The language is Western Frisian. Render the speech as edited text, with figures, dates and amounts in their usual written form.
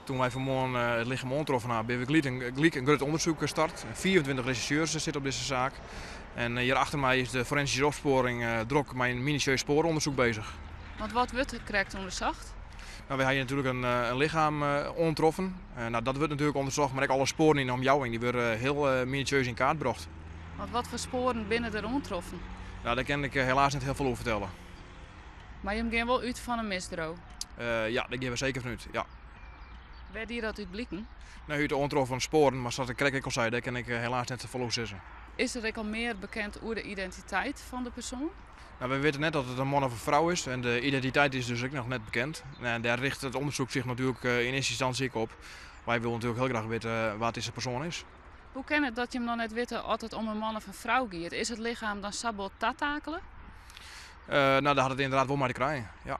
Toen wy fanmoarn it lichem oantroffen ha, binne we gelyk in grut ûndersyk start. 25 resjersjeurs sitte op dizze saak. En hjir achter my is de forensische opspoaring drok mei in minusjeus spoareûndersyk bezich. Want wat wurdt der krekt ûndersocht? Nou, wy ha hjir natuerlik in lichem oantroffen. Nou, dat wurdt natuerlik ûndersocht, mar ek alle spoaren yn de omjouwing dy wurde hiel minusjeus yn kaart brocht. Want wat foar spoaren binne der oantroffen? Nou, dêr kin ik helaas net hiel folle oer fertelle. Mar jim gean wol út fan in misdriuw? Ja, dêr gean we seker fan út, ja. Wêr die dat út bliken? Nou, út de oantroffen spoaren, mar sa't ik krekt ek al sei, dêr kin ik helaas net safolle oer sizze. Is der ek al mear bekend oer de identiteit fan de persoan? Nou, wy witte net oft it in man of in frou is en de identiteit is dus ek noch net bekend. En dêr rjochtet it ûndersyk sich natuerlik yn earste ynstânsje ek op. Wy wolle natuerlik hiel graach witte wa't dizze persoan is. Hoe kin it dat jim noch net witte oft it om in man of in frou giet? Is it lichem dan sa bot tatakele? Nou, dêr hat it ynderdaad wol mei te krijen, ja.